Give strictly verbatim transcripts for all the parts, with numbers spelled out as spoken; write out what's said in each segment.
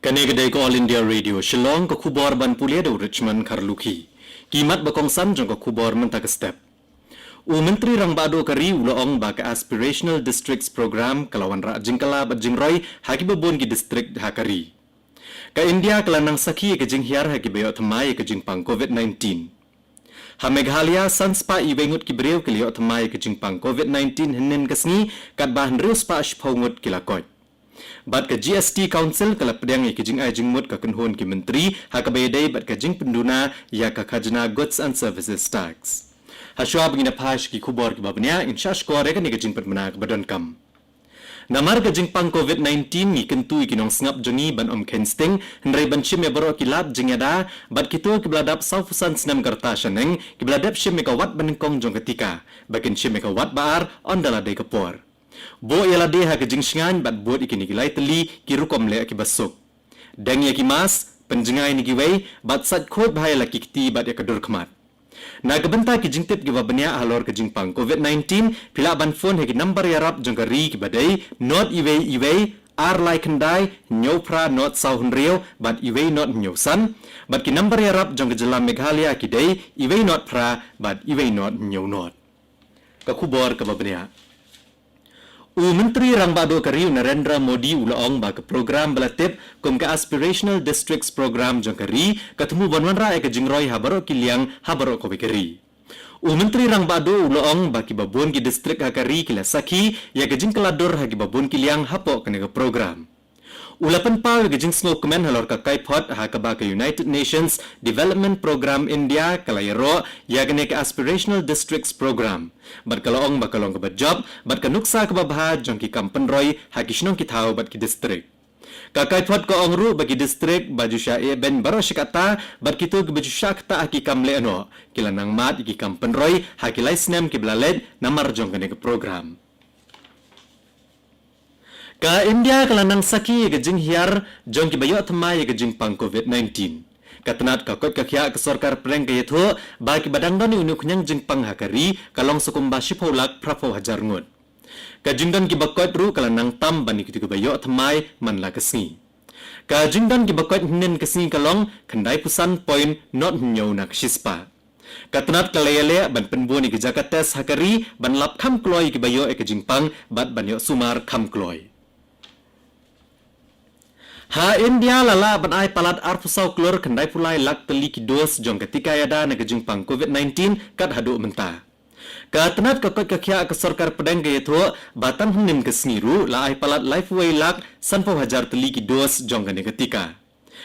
Kane ka dei ka All India Radio Shillong, ka khubor ban pule da u Richmond Kharlukhi. Ki mat ba kongsan jong ka khubor mynta ka step. U Myntri Rangbah Duh ka ri u la ong ba ka Aspirational Districts Program ka la wanrah jingkylla bad jingroi ha kiba bun ki district ha ka ri. Ka India ka la nang sakhi ïa ka jinghiar ha kiba ïoh thymmai ïa ka jingpang COVID nineteen. Ha Meghalaya, san spah iwei ngut ki briew ki la ïoh thymmai ïa ka jingpang COVID nineteen hynnin ka sngi, katba hynriew spah shiphew ngut ki la koit. Bad ka G S T Council ka la pdiang ïa ka jingai jingmut ka kynhun ki myntri ha kaba ïadei bad ka jingpynduna ïa ka khajna Goods and Services Tax. Hashwa ba ngin ïa phai sha ki khubor kiba bniah, ngin shah shkor ïa kane ka jingpynbna kaba donkam. Namar ka jingpang COVID nineteen, ngi kyntu ïa ki nongsngap jong ngi ban ym kheiñ sting, hynrei ban shim ïa baroh ki lad jingïada, bad kito kiba la dap sawphew san snem ka rta shaneng, kiba la dep shim ïa ka wat banyngkong jong ka tika, ba kin shim ïa ka wat ba ar ynda la dei ka por. Buh ïa lade ha ka jingshngaiñ bad bud ïa kine ki lai tylli ki rukom leh kiba suk. Deng ïa ki mask, pynjngai na kiwei, bad sait khuid bha ïa la ki kti bad ïa ka dur khmat. Na ka bynta ki jingtip kiba bniah halor ka jingpang COVID nineteen, phi lah ban phone ha ki nambar ïarap jong ka ri kiba dei, nod iwei iwei, ar lai khyndai, hynñiew phra nod saw hynriew, bad iwei nod hynñiew san, bad ki nambar ïarap jong ka jylla Meghalaya ki dei, iwei nod phra, bad iwei nod hynñiew nod. Ka khubor kaba bniah. U Myntri Rangbah Duh ka ri u Narendra Modi u la ong ba ka program ba la tip kum ka Aspirational Districts Program jong ka ri, ka thmu ban wanrah ïa ka jingroi ha baroh ki liang, ha baroh kawei ka ri. U Myntri Rangbah Duh u la ong ba kiba bun ki district ha ka ri ki la sakhi ïa ka jingkylla dur ha kiba bun ki liang hapoh kane ka program. U la pynpaw ïa ka jingsngewkmen halor ka kaiphod ha kaba ka United Nations Development Programme India ka la ïaroh ïa kane ka Aspirational Districts Programme. Bad ka la ong ba ka long kaba jop, bad ka nuksa kaba bha jong ki kam pynroi ha ki shnong ki thaw bad ki district. Ka kaiphod ka ong ruh ba ki district ba ju shah ïehbeiñ baroh shi katta, bad kito kiba ju shah ktah ha ki kam lehnoh, ki la nang mad ïa ki kam pynroi ha ki lai snem kiba la leit namar jong kane ka program. Ka India ka la nang sakhi ïa ka jinghiar jong kiba ïoh thymmai ïa ka jingpang COVID nineteen. Ka tnat ka koit ka khiah ka sorkar pdeng ka ïathuh ba kiba dang don ïa une u khñiang jingpang ha ka ri ka long sa kumba shiphew lak phraphew hajar ngut. Ka jingdon kiba koit ruh ka la nang tam ban ïa kito kiba ïoh thymmai man la ka sngi. Ka jingdon kiba koit hynnin ka sngi ka long khyndaiphew san point nod hynñiew na ka shispah. Ka tnat ka la ïaleh ban pynbun ïa ki jaka test ha ka ri ban lap kham kloi ïa kiba ïoh ïa ka jingpang bad ban ïoh sumar kham kloi. Ha India la lah ban ai palat arphew saw klur khyndaiphew lai lak tylli ki dos jong ka tika ïada na ka jingpang COVID nineteen kat haduh mynta. Ka tnat ka koit ka khiah ka sorkar pdeng ka ïathuh ba tang hynnin ka sngi ruh la ai palat laiphew wei lak sanphew hajar tylli ki dos jong kane ka tika.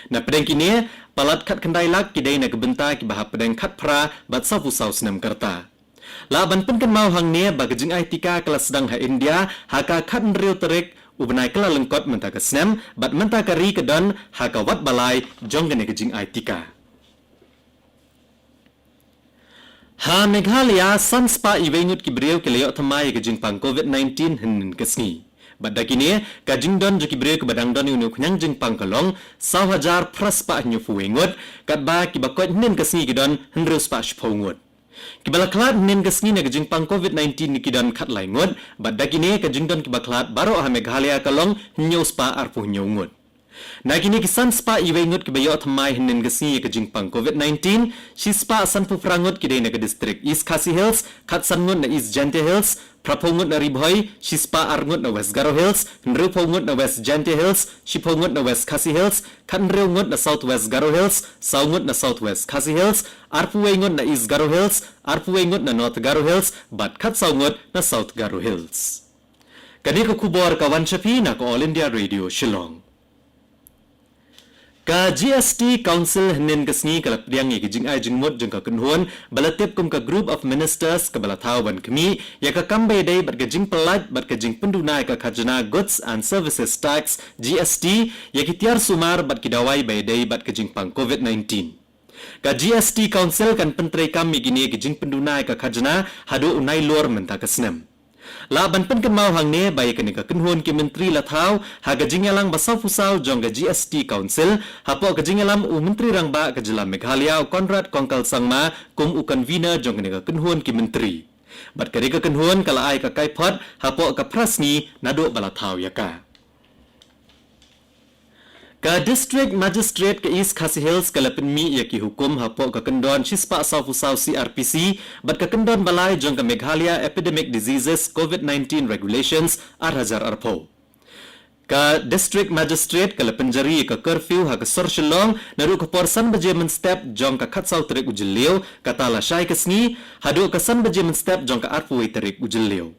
Na pdeng kine, palat khatkhyndai lak ki dei na ka bynta kiba hapdeng khatphra bad sawphew saw snem ka rta. Lah ban pynkynmaw hangne ba ka jingai tika ka la sdang ha India ha ka khathynriew tarik u bnai Kyllalyngkot mynta ka snem, bad mynta ka ri ka don ha ka wat ba lai jong kane ka jingai tika. Ha Meghalaya, san spah iwei ngut ki briew ki la ïoh thymmai ïa ka jingpang COVID nineteen hynnin ka sngi. Bad da kine, ka jingdon jong ki briew kiba dang don ïa une u khñiang jingpang ka long saw hajar phra spah hynñiewphew wei ngut, katba kiba koit hynnin ka sngi ki don hynriew spah shiphew ngut. Kiba la khlad hynnin ka sngi na ka jingpang COVID nineteen ki don khatlai ngut, bad da kine ka jingdon kiba khlad baroh ha Meghalaya ka long hynñiew spah arphew hynñiew ngut. Na kine ki san spah iwei ngut kiba ïoh thymmai hynnin ka sngi ïa ka jingpang COVID nineteen, shi spah sanphew phra ngut ki dei na ka district East Khasi Hills, khatsan ngut na East Jaintia Hills, phraphew ngut na Ri Bhoi, shi spah ar ngut na West Garo Hills, hynriewphew ngut na West Jaintia Hills, shiphew ngut na West Khasi Hills, khathynriew ngut na South West Garo Hills, saw ngut na South West Khasi Hills, arphew wei ngut na East Garo Hills, arphew wei ngut na North Garo Hills, bad khatsaw ngut na South Garo Hills. Kane ka khubor ka wan sha phi na ka All India Radio Shillong. Ka G S T Council hynnin ka sngi ka la pdiang ïa ka jingai jingmut jong ka kynhun ba la tip kum ka Group of Ministers kaba la thaw ban khmih ïa ka kam ba ïadei bad ka jingpyllait bad ka jingpynduna ïa ka khajna Goods and Services Tax, G S T, ïa ki tiar sumar bad ki dawai ba ïadei bad ka jingpang COVID nineteen. Ka G S T Council kan pyntreikam ïa kine ki jingpynduna ïa ka khajna haduh u Nailur mynta ka snem. Lah ban pynkynmaw hangne ba ïa kane ka kynhun ki myntri la thaw ha ka jingïalang ba sawphew saw jong ka G S T Council, hapoh ka jingïalam u Myntri Rangbah ka jylla Meghalaya u Conrad Kongkal Sangma kum u convener jong kane ka kynhun ki myntri. Bad kane ka kynhun ka la ai ka kaiphod hapoh ka phra sngi naduh ba la thaw ïa ka. Ka District Magistrate ka East Khasi Hills ka la pynmih ïa ki hukum hapoh ka kyndon shispah sawphew saw C R P C bad ka kyndon ba lai jong ka Meghalaya Epidemic Diseases COVID nineteen Regulations ar hajar arphew. Ka District Magistrate ka la pynjari ïa ka curfew ha ka sor Shillong naduh ka por san baje mynstep jong ka khatsaw tarik u Jylliew kata lashai ka sngi haduh ka san baje mynstep jong ka arphew wei tarik u Jylliew.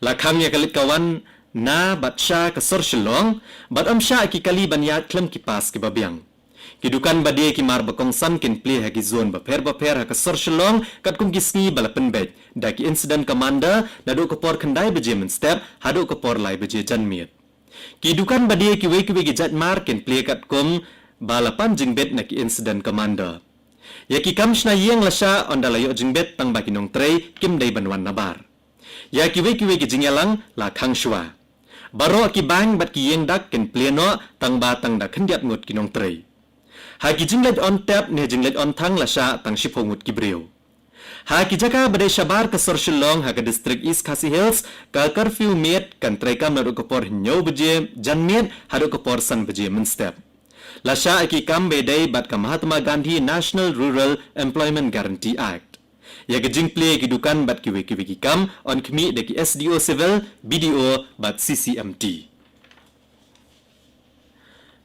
La khang ïa ka leit ka wan na bad sha ka sor Shillong bad ym shah ïa ki kali ban ïaid khlem ki pass kiba biang. Ki dukan ba die ki mar ba kongsan kin plie ha ki zone bapher bapher ha ka sor Shillong katkum ki sngi ba la pynbeit da ki Incident Commander naduh ka por khyndai baje mynstep haduh ka por lai baje janmiet. Ki dukan ba die kiwei kiwei ki jait mar kin plie katkum ba la pan jingbit na ki Incident Commander. Ïa ki kam shna ïing la shah ynda la ïoh jingbit tang ba ki nongtrei kim dei ban wan nabar. Ïa kiwei kiwei ki jingïalang la khang shuwa. Baroh ki bank bad ki ïing dak kin plie noh tang ba tang da khyndiat ngut ki nongtrei. Ha ki jingleit on tap ne jingleit on thang la shah tang shiphew ngut ki briew. Ha ki jaka ba dei shabar ka sor Shillong ha ka District East Khasi Hills ka curfew miet kan treikam naduh ka por hynñiew baje janmiet haduh ka por san baje mynstep. La shah ïa ki kam ba dei bad ka Mahatma Gandhi National Rural Employment Guarantee Act. Ïa ka jingplie ki dukan bad kiwei kiwei ki kam yn khmih da ki S D O Civil, B D O bad C C M T.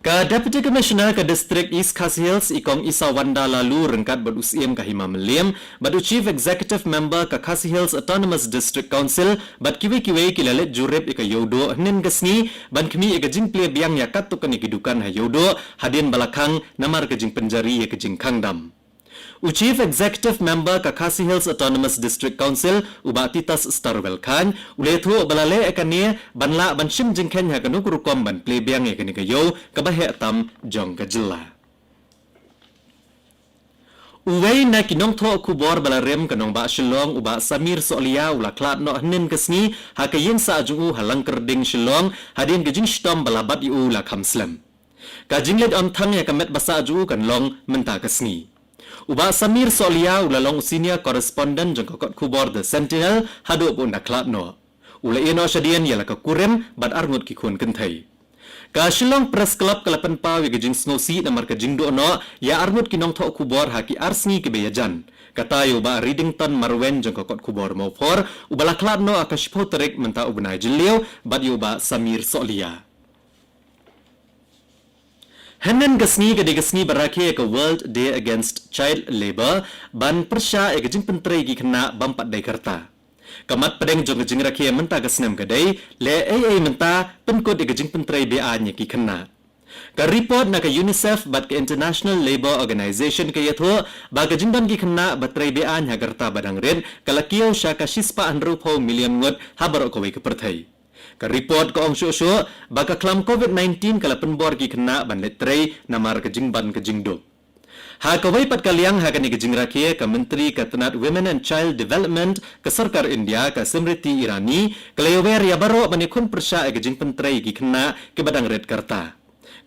Ka Deputy Commissioner ka District East Khasi Hills i Kong Isawanda Laloo ryngkat bad u Syiem ka Hima Mylliem bad u Chief Executive Member ka Khasi Hills Autonomous District Council bad kiwei kiwei ki la leit jurip ïa ka Ïewduh hynnin ka sngi ban khmih ïa ka jingplie biang ïa katto katne ki dukan ha Ïewduh hadien ba la khang namar ka jingpynjari ïa ka jingkhang dam. U Chief Executive Member ka Khasi Hills Autonomous District Council u Bah Titus Starwell Chyne u la ïathuh ba la leh ïa kane ban lah ban shim jingkheiñ ha kano ka rukom ban plie biang ïa kane ka ïew kaba heh tam jong ka jylla. Uwei na ki nongthoh khubor ba la rim ka nongbah Shillong u Bah Sameer Sohliya u la khlad noh hynnin ka sngi ha ka ïing sah jong u ha Langkyrding Shillong hadien ka jingshitom ba la bat ïa u la kham slem. Ka jingleit on thang ïa ka met ba sah jong u kan long mynta ka sngi. U Bah Sameer Sohliya u la long u senior correspondent jong ka kot khubor The Sentinel haduh ba un da khlad noh. U la ïeh noh shadien ïa la ka kurim bad arngut ki khun kynthei. Ka Shillong Press Club ka la pynpaw ïa ka jingsngewsih namar ka jingduh noh ïa arngut ki nongthoh khubor ha ki ar sngi kiba ïajan. Kata ïa u Bah Readington Marwein jong ka kot khubor Mawphor uba la khlad noh ha ka shiphew tarik mynta u bnai Jylliew bad ïa u Bah Sameer Sohliya. Hynnin ka sngi ka dei ka sngi ba rakhe ka World Day Against Child Labour ban pyrshah ïa ka jingpyntrei ki khynnah bym pat dei ka rta. Ka mat pdeng jong ka jingrakhe mynta ka snem ka dei leh ei ei mynta pynkut ïa ka jingpyntrei be-aiñ ïa ki khynnah. Ka report na ka UNICEF bad ka International Labour Organization ka ïathuh ba ka jingdon ki khynnah ba trei be-aiñ ha ka rta ba dang rit ka la kiew sha ka shispah hynriewphew million ngut ha baroh kawei ka pyrthei. Ka report ka ong shuh shuh ba ka khlam COVID nineteen ka la pynbor ki khynnah ban leit trei namar ka jingban ka jingduk. Ha kawei pat ka liang ha kane ka jingrakhe ka Myntri ka tnat Women and Child Development ka Sorkar India ka Smriti Irani ka la ïawer ïa baroh ban ïakhun pyrshah ïa ka jingpyntrei ïa ki khynnah kiba dang rit ka rta.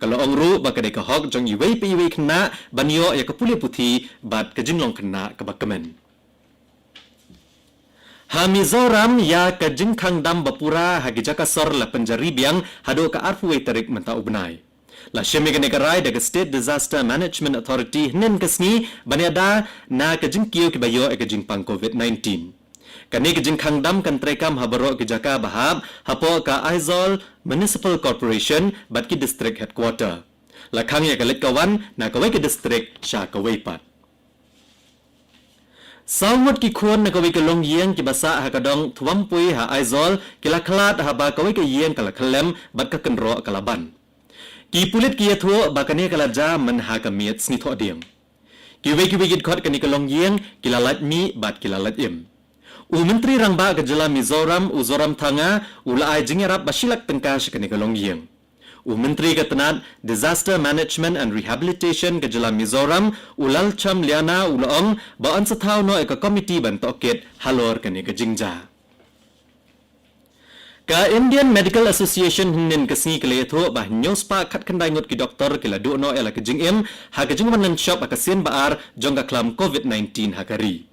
Ka la ong ruh ba ka dei ka hok jong iwei pa iwei khynnah ban ïoh ïa ka pule puthi bad ka jinglong khynnah kaba kmen. Ha Mizoram ïa ka jingkhang dam ba pura ha ki jaka sor la pynjari biang haduh ka arphew wei tarik mynta u bnai. La shim ïa kane ka rai da ka State Disaster Management Authority hynnin ka sngi ban ïada na ka jingkiew kiba ïoh ïa ka jingpang COVID nineteen. Kane ka jingkhang dam kan treikam ha baroh ki jaka ba hap hapoh ka Aizawl Municipal Corporation bad ki District Headquarter. La khang ïa ka leit ka wan na kawei ka district sha kawei pat. Saw ngut ki khun na kawei ka longïing kiba sah ha ka dong Thwampui ha Aizawl ki la khlad haba kawei ka ïing ka la khyllem bad ka kynroh ka la ban. Ki pulit ki ïathuh ba kane ka la jia myn ha ka miet sngi Thohdieng. Kiwei kiwei ki dkhot kane ka longïing ki la lait mih bad ki la lait im. U Myntri Rangbah ka jylla Mizoram u Zoramthanga u la ai jingïarap ba shi lak tyngka sha kane ka longïing. U Myntri ka tnat Disaster Management and Rehabilitation ka jylla Mizoram u Lalchamliana u la ong ba yn sa thaw noh ïa ka komiti ban tohkit halor kane ka jingjia. Ka Indian Medical Association hynnin ka sngi ka la ïathuh ba hynñiew spah khatkhyndai ngut ki doktor ki la duh noh ïa la ka jingim ha ka jingwan lynshop ha ka sien ba ar jong ka khlam COVID nineteen ha ka ri.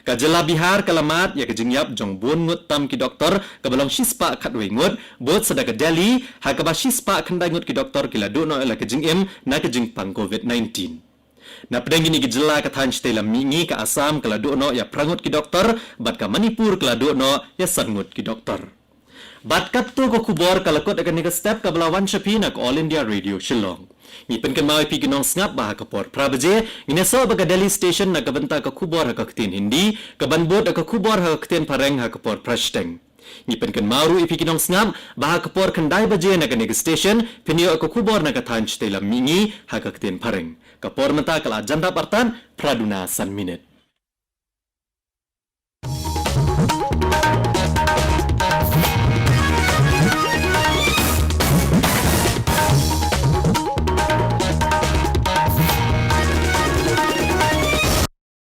Ka jylla Bihar ka la mad ïa ka jingïap jong bun ngut tam ki doktor kaba long shispah khatwei ngut, bud sa da ka Delhi ha kaba shispah khyndai ngut ki doktor ki la duh noh ïa la ka jingim na ka jingpang COVID nineteen. Na pdeng kine ki jylla, ka thaiñ shatei lam mihngi ka Assam ka la duh noh ïa phra ngut ki doktor, bad ka Manipur ka la duh noh ïa san ngut ki doktor. Bad katto ka khubor ka la kut ha kane ka step kaba la wan sha phi na ka All India Radio Shillong. Ngi pynkynmaw ïa phi ki nongsngap ba ha ka por phra baje ngin ïasoh bad ka Delhi Station na ka bynta ka khubor ha ka ktien Hindi, kaban bud ha ka khubor ha ka ktien Phareng ha ka por phra shiteng. Ngi pynkynmaw ruh ïa phi ki nongsngap ba ha ka por khyndai baje na kane ka station phin ïoh ka khubor na ka thaiñ shatei lam mihngi ha ka ktien Phareng. Ka por mynta ka la jan dap artat phra duna san minit.